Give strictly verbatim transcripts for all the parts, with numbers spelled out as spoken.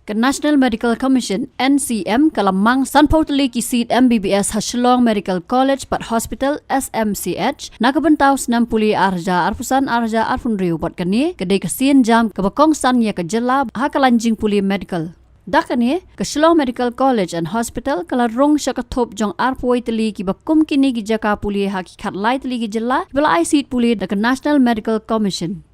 Ka National Medical Commission, N C M, ka la mang sanphew tylli ki seat M B B S ha Shillong Medical College bad Hospital, S M C H, na ka bynta u snem pule ar hajar arphew san ar hajar arphew hynriew, bad kane ka dei ka sienjam kaba kongsan ïa ka jylla ha ka lain jingpule medical. Da kane, ka Shillong Medical College and Hospital ka la rung sha ka thup jong arphew tylli kiba kum kine ki jaka pule ha ki khatlai tylli ki jylla kiba la ai seat pule da ka National Medical Commission.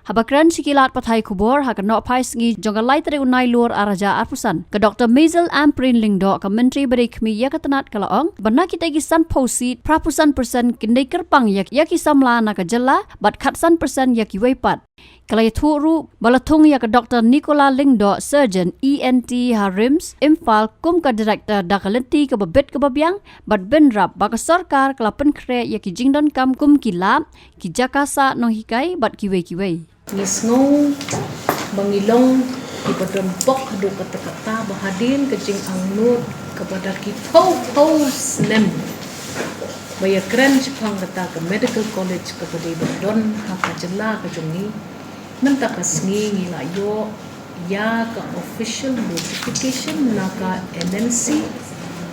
Haba kren sha ki lad pathai khubor ha ka nohphai sngi jong ka lai tarik u Nailur ar hajar arphew san, ka Doctor Maisel Ampareen Lyngdoh, ka Myntri ba dei khmih ïa ka tnat, ka la ong ba na kita ki sanphew seat, phraphew san percent kin dei kyrpang ïa, ïa ki samla na ka jylla, bad khatsan percent ïa kiwei pat. Ka la ïathuh ruh ba la thung ïa ka Doctor Nicola Lyngdoh, surgeon, E N T, ha RIMS Imphal kum ka director da ka lynti kaba bit kaba biang, bad bynrap ba ka sorkar ka la pynkhreh ïa ki jingdonkam kum ki lab, ki jaka sah nonghikai bad kiwei kiwei. Ngi sngew ba ngi long kiba don bok haduh katta katta ba hadien ka jingangnud kaba da ki phew phew snem ba ïakren shaphang kata ka medical college kaba dei ban don ha ka jylla ka jong ngi. Mynta ka sngi ngi la ïoh ïa ka official notification na ka M M C,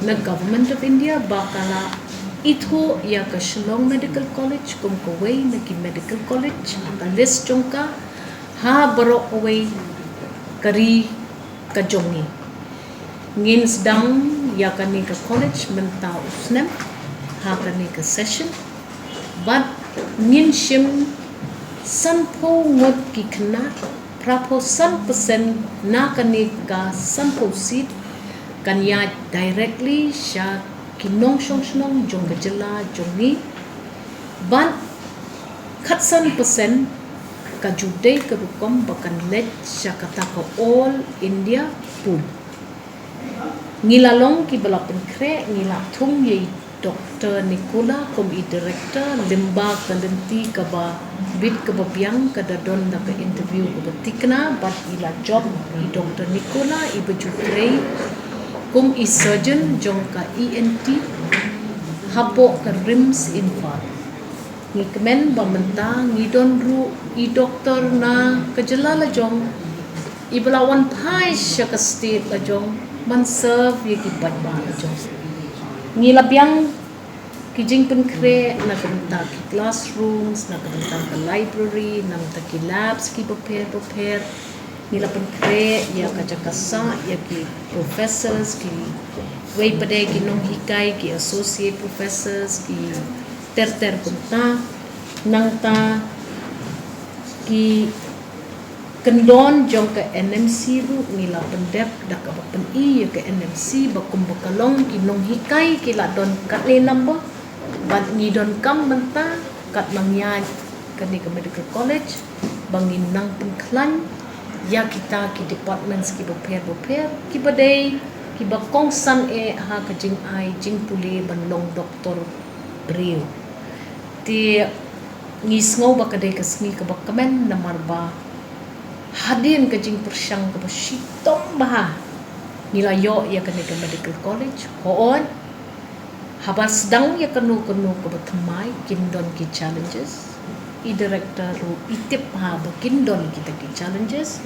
na Government of India, ba ka la ithuh ïa ka Shillong Medical College kum kawei na ki medical college ha ka list jong ka ha baroh kawei ka ri ka jong ngi. Ngin sdang ïa kane ka college mynta u snem ha kane ka session, bad ngin shim sanphew ngut ki khynnah, phraphew san percent na kane ka sanphew seat kan ïaid directly sha ki nongshong shnong jong ka jylla jong ngi, bad khatsan percent ka ju dei ka rukom ba kan leit sha kata ka All India Pool. Ngi la long kiba la pynkhreh, ngi la thung ïa i Doctor Nicola kum i director, lyngba ka lynti kaba bit kaba biang, ka da don da ka interview kaba thikna, bad i la jop i Doctor Nicola iba ju trei kum i surgeon jong ka E N T hapoh ka RIMS Imphal. Ngi kmen ba mynta ngi don ruh i doktor na ka jylla la jong iba la wan phai sha ka state la jong ban serve ïa ki paidbah la jong. Ngi la biang ki jingpynkhreh na ka bynta ki classrooms, na ka bynta ka library, na ka bynta ki labs kiba pher bapher. Ngi la pynkhreh ïa ka jaka sah ïa ki professors, kiwei pat de ki nonghikai, ki associate professors, ki ter ter kumta. Nangta ki kyndon jong ka N M C ruh ngi la pyndep da kaba pyni ïa ka N M C ba kumba ka long ki nonghikai ki la don katne number, bad ngi donkam mynta katba ngi ïaid kane ka medical college ba ngin nang pynkhlaiñ ïa kita ki departments kiba pher bapher kiba dei kiba kongsan eh ha ka jingai jingpule ban long doktor briew. Te ngi sngew ba ka dei ka sngi kaba kmen namar ba hadien ka jingpyrshang kaba shitom bha ngi la ïoh ïa kane ka medical college. Hooid, haba sdang ïa kano kano kaba thymmai kin don ki challenges. I director ruh i tip ha ba kin don kita ki challenges.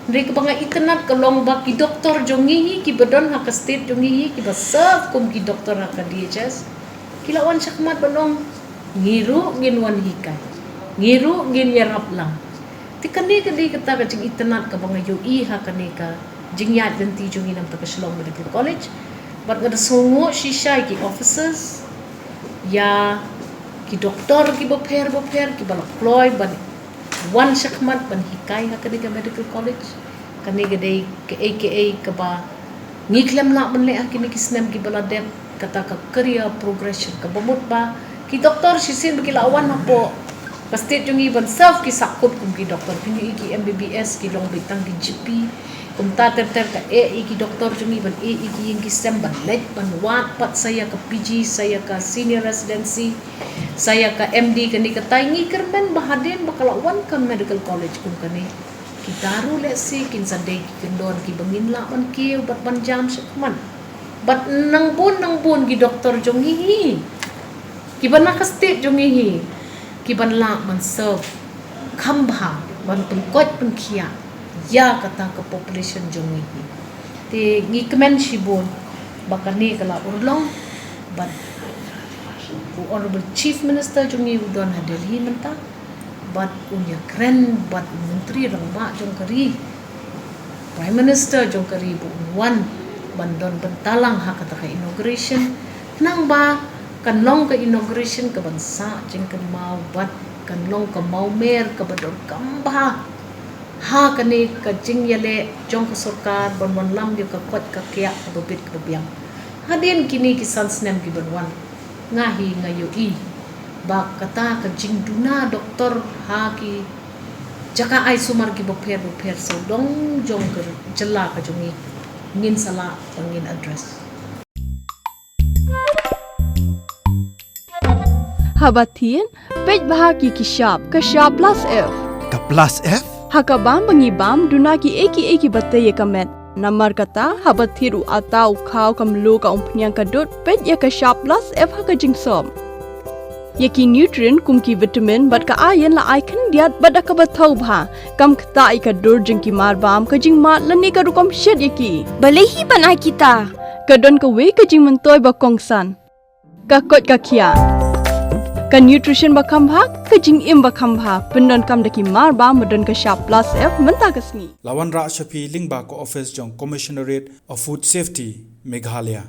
Hynrei kaba nga itynnad ka long ba ki doktor jong ngi hi kiba don ha ka state jong ngi hi kiba serve kum ki doktor ha ka D H S ki la wan shakhmat ban ong ngi ruh ngin wan hikai, ngi ruh ngin ïarap lang. Te kane ka dei kata ka jingitynnad kaba nga ïohi ha kane ka jingïaid lynti jong ngi na ka bynta ka Shillong Medical College. Bad nga da sngewnguh shisha ïa ki officers, ïa ki doktor kiba pher bapher kiba la kloi ban wan shakhmat ban hikai ha kane ka medical college. Kane ka dei kaei kaei kaba ngi khlem lah ban leh ha kine ki snem kiba la dep, kata ka career progression kaba mut ba ki doktor shisien ba ki la wan hapoh ka state jong ngi ban serve ki sahkut kum ki doktor, phin ïohi ki M B B S ki long beit tang ki G P. Kumta ter ter ka eh ïa ki doktor jong ngi ban eh ïa ki ïing ki sem ban leit ban wad pat sa ïa ka P G, sa ïa ka senior residency, sa ïa ka M D. Kane katai ngi kyrmen ba hadien ba ka la wan ka medical college kum kane, kita ruh lehse kin sa dei ki kyndon kiba ngin lah ban kiew bad ban jam shakhmat. Bad nang bun nang bun ki doktor jong ngi hi, kiba na ka state jong ngi hi, kiban lah ban serve kham bha ban pynkoit pynkhiah ïa kata ka population jong ngi hi. Ngi kmen shibun ba kane ka la urlong bad u Honorable Chief Minister jong ngi u don ha Delhi mynta bad un ïakren bad u Myntri Rangbah jong ka ri, Prime Minister jong ka ri ba un wan ban don bynta lang ha kata ka inauguration. Khnang ba kan long ka inauguration ka ban sah jingkynmaw bad kan long ka mawmer ka ba donkam bha ha kane ka jingïaleh jong ka sorkar ban wanlam ïa ka koit ka khiah ka ba bit ka ba biang. Hadien kine ki san snem ki ban wan, nga hi nga ïohi ba kata ka jingduna doktor ha ki jaka ai sumar ki bapher bapher sawdong jong ka jylla ka jong ngi, ngin sa lah ba ngin address. Haba thied, peit bha ki ki shap, ka shap plus F. Ka plus F? Ha ka bam ba ngi bam, duna ki ei ki ei ki ba tei ïa ka met. Namar kata, haba thied u atta, u khaw, ka mluh, ka umphniang, ka dud, peit ïa ka shap plus F ha ka jingsop. Ïa ki nutrient kum ki vitamin bad ka iron la ai khyndiat bad da kaba thaw bha. Kam ktah ïa ka dur jong ki marbam, ka jingmad lane ka rukom shet ïa ki. Balei hi ban ai kita? Ka don kawei ka jingmyntoi ba kongsan. Ka koit ka khiah. Ka nutrition ba kham bha, ka jingim ba kham bha. Pyndonkam da ki marbam ba don ka shap plus F mynta ka sngi. La wanrah sha phi lyngba ka office jong Commissionerate of Food Safety, Meghalaya.